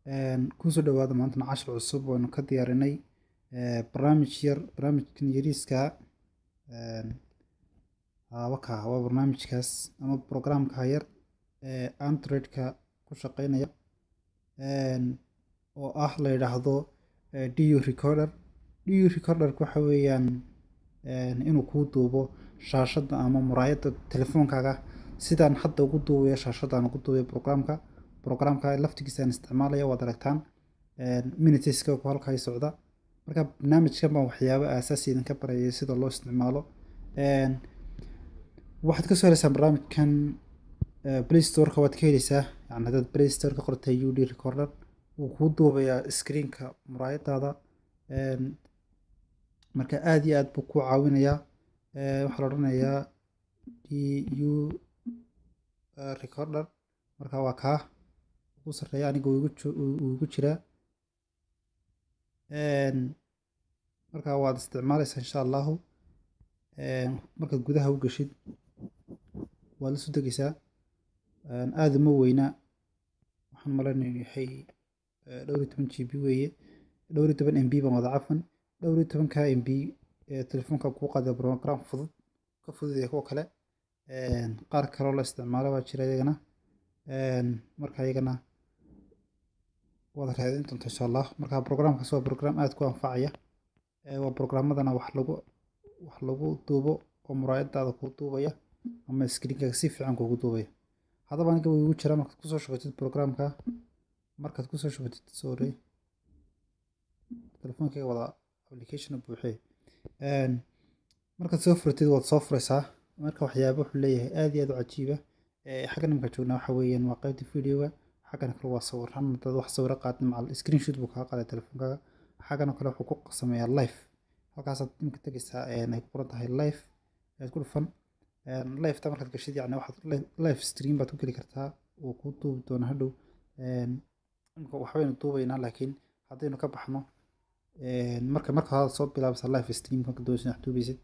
Kusoo dhawaada maantana cashar cusub oo aynu ka diyaarinay barnaamij yar, barnaamijkan yariiska waka waa barnaamijkaas ama programka yar ee Android-ka ku shaqeynaya oo ah la yidhaahdo DU Recorder. DU Recorder waxa weeyaan inuu kuu duubo shaashadda ama muraayadda telefoonkaaga, sidaan hadda ugu duubayo shaashadda aan ugu duubayo programka laftigiisa aan isticmaalaya. Waad aragtaan minuteska ku halkaa socda. Marka barnaamijkan baan waxyaabo aasaasi idinka barayay sida loo isticmaalo. Waxaad ka soo helaysaa barnaamijkan Play Store-ka, waad ka heleysaa. Yani haddaad Play Store ka qortay UD Recorder, wuu kuu duubayaa screenka muraayadaada. Marka aad iyo aad buu kuu caawinayaa. Waxaa la odhanayaa DU Recorder. Marka waa kaa ugu sarreeya, aniga wuu igu jiraa. Marka waad isticmaaleysaa, insha Allahu. Markaad gudaha u gashid, waad la soo degeysaa. Aad uma weyna, waxaan malaynaya inuu yahay dhowr iyo toban GB weeye, dhowr iyo toban MB baan wada, cafwan. 16-ka MB ee telefoonka kuu qaadaya program fudud, ka fudud kuwa kale. Qaar kaloo la isticmaalo baa jira iyagana. Marka iyagana waad raadin doontaa, insha Allah. Marka programkaas waa program aad ku anfacaya. Waa programmadana wax lagu duubo oo muraayadaada kuu duubaya ama screenkaaga si fiican kuugu duubaya. Haddaba aniga wuu igu jiraa. Markaad kusoo shubatid programka, markaad kusoo shubatid, sorry, telefoonkayga wada application buuxee. Markaad soo furatid, waad soo furaysaa. Marka waxyaabo wuxuu leeyahay aad iyo aad u cajiiba. Xaggan imika joognaa waxa weeyaan waa qaybta videoga. Xaggan kale waa sawirran, dad wax sawiro qaadin, macal screenshot buu kaga qaaday telefoonkaaga. Xaggan kale wuxuu ku sameeyaa live. Halkaasaad imika tegaysaa, ay ku qoran tahay live ayaad ku dhufan. Live ta markaad gashid, yacni waxaad live stream baad ku geli kartaa, wuu kuu duubi doonaa hadhow. Imika waxbaynu duubaynaa, laakiin haddaynu ka baxno, marka hore soo bilaabaysa live stream. Marka doonaysid wax duubaysid,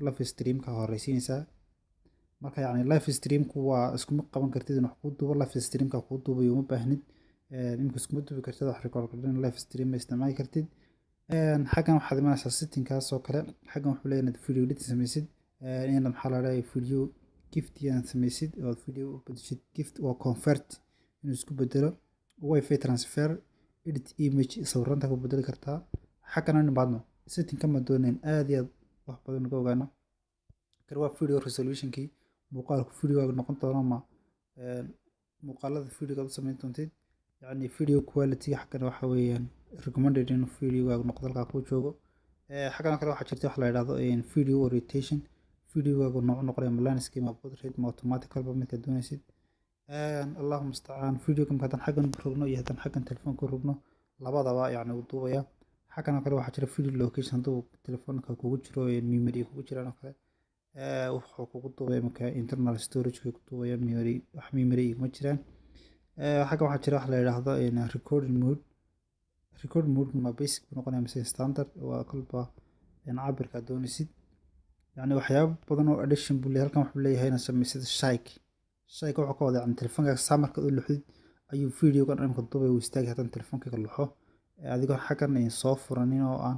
live streamka horeysiinaysaa. Marka yacni live streamku waa iskuma qaban kartid in wax kuu duubo. Live streamka kuu duubayo uma baahnid. Imika iskuma duubi kartid wax record gareyn, live stream ma isticmaali kartid. Xaggan waxaad imanaysaa settingkaas oo kale. Xaggan wuxuu leeyahay inaad video editing samaysid, inaad, maxaa la dhahay, video GIF inaad samaysid oo video u bedeshid GIF, waa convert inuu isku bedelo, wifi transfer, edit image, sawiranta ku bedeli kartaa. Xaggan aan nimaadno, settingka ma doonayn aad iyo aad wax badan uga ogaano. Kan waa video resolutionkii muuqaalku videogaaga noqon doono ama muuqaalada videoga u samayn doontid, yacni video quality. Xaggan waxa weeyaan recommended inuu videogaaga noqdo halkaa kuu joogo. Xaggan kale waxaa jirta wax la yidhahdo video orientation, videogaagu noocu noqonaya, ma landscape, ma portrait, ma automatic, walba midka doonaysid. Allahu mustacaan. Videoga marka haddaan xaggan rogno iyo haddaan xaggan telefoonka rogno, labadaba yacni wuu duubaya. Xaggan oo kale waxaa jira video location. Hadduu telefoonka kugu jiro memory kugu jiraan oo kale, wuxuu kugu duubaya marka internal storage ku duubaya. Memory, wax memory iguma jiraan. Xaggan waxaa jira wax la yidhaahdo recording mode. Recording mode ma basic buu noqonaya mise standard, waa kolba cabirka aad doonaysid. Yacni waxyaabo badan oo addition buu leeyahay. Halkan wuxuu leeyahay inaad samaysid shake. Shake wuxuu ka wada, yacni telefoonkaaga saa markaad u luxdid ayuu videogan imika duubaya, wuu istaagi. Haddaan telefoonkaaga luxo, adigoo xaggan soo furanin oo aan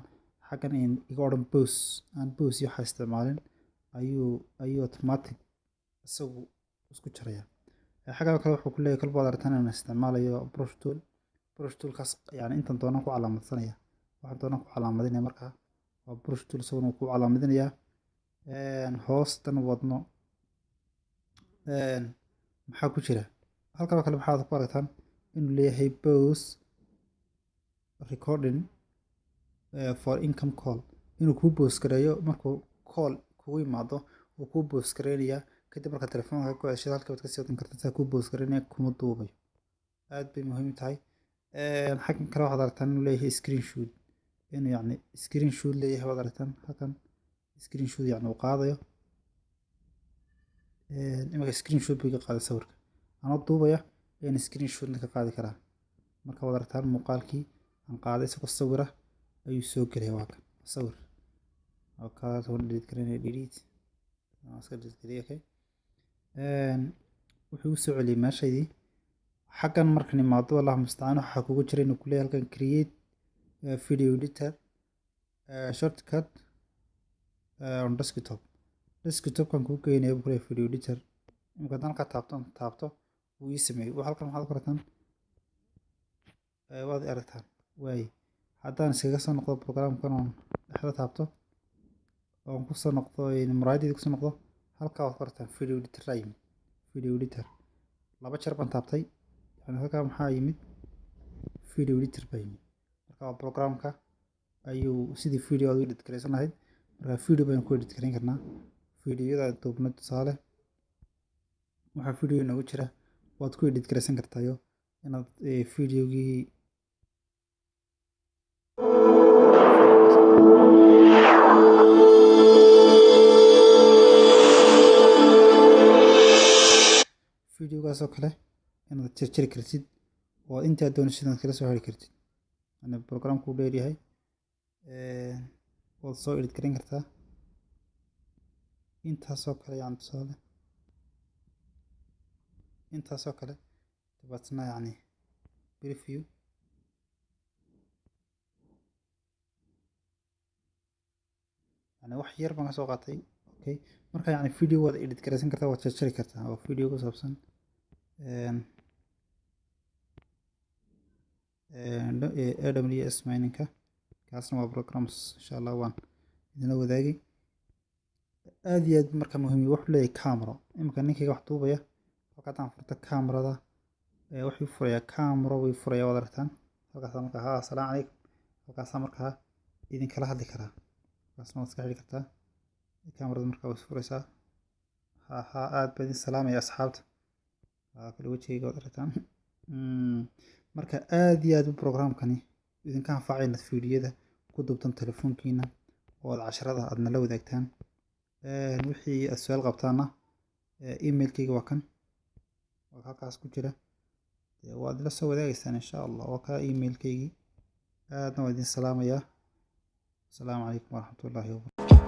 xaggan iga odhan pause, aan pause iyo waxaa isticmaalin, ayuu automatic isagu isku jaraya. Xaggan kale wuxuu ku leeyahay, kolba waad aragtaan inaan isticmaalayo brush tool. Brush toolkaas yani intan doonaan ku calaamadsanaya, waxaan doonaan ku calaamadinaya. Markaa waa brush tool, isaguna wuu ku calaamadinayaa. Hoostan wadno, maxaa ku jira halkan oo kale? Maxaad ku aragtaan inuu leeyahay pause recording for income call, inuu kuu pause gareeyo markuu call kugu yimaado, wuu kuu pause gareynayaa. Kadib markaad telefoonka ku ceshid, halka baad kasii wadan kartaa. Saa kuu pause gareynaya, kuma duubayo. Aad bay muhiim tahay. Xaggan kale waxaad aragtaan inuu leeyahay screenshot, inuu yacni screenshot leeyahay. Waad aragtaan halkan screenshot yacni uu qaadayo. Imika screenshot buu iga qaaday sawirka anoo duubaya ayaan screenshotna ka qaadi karaa. Marka waad aragtaan muuqaalkii aan qaaday isagoo sawira ayuu soo gelaya. Waa kan sawir kaas, waan delete karanaya, delete, waan iska delete gariyay. Okay, wuxuu igu soo celiyey meeshaydii. Xaggan markan imaado, Allahu mustacaan, waxaa kugu jira inuu kuleeyahay halkan create video editor shortcut on desktop. Desktopkan kuu geynaya buu kuleeyahay video editor. Imika haddaan halkaa taabto, wuu ii sameeyey. Halkan waxaad ku aragtaan, waad i aragtaan waaye. Haddaan iskaga soo noqdo programkan oon dhexda taabto oon kusoo noqdo muraayadeyda kusoo noqdo, halkaa waad ku aragtaan video editor aa yimid. Video editor laba jeer baan taabtay, yani halkaa maxaa yimid? Video editor baa yimid. Marka waa programka ayuu sidii video aad u edit garaysan lahayd. Marka video baynu ku edit garayn karnaa videoyada aan duubnay. Tusaale, waxaa video inoogu jira waad ku edit garaysan kartaayo inaad videogii videogaas oo kale inaad jarjari kartid oo intaad doonaysid inaad kala soo hari kartid. Yani programku uu dheer yahay, waad soo edit garan kartaa intaasoo kale. Yani tusaale intaasoo kale, dabeetna yani preview. Yani wax yar baan ka soo qaatay. Okay, marka yani video waad edit garaysan kartaa, waad jarjari kartaa. Waa video ku saabsan AWS miningka. Kaasna waa programs, insha Allah waan idinla wadaagi. Aad iyo aad marka muhiim wuxuu leeyahay camera. Imika ninkayga wax duubaya, halka haddaan furto camerada, wuxuu furayaa camera, way furaya, waad aragtaan halkaasaa. Markaa ha, asalaamu calaykum, halkaasaa markaa idinkala hadli karaa. Halkaasna waad iska xidhi kartaa camerada, markaa way furaysaa. Ha ha, aad baan idin salaamaya asxaabta. Kale wejigayga waad aragtaan. Marka aad iyo aad u programkani idinka anfacay inaad fiidiyada ku duubtaan telefoonkiina oo aad casharada aad nala wadaagtaan. Wixii aad su-aal qabtaana, emailkayga waa kan, waa halkaas ku jira, waad ila soo wadaagaysaan insha Allah. Waa kaa emailkaygii. Aadna waa idin salaamayaa. Asalaamu calaykum waraxmatullaahi wabarakatu.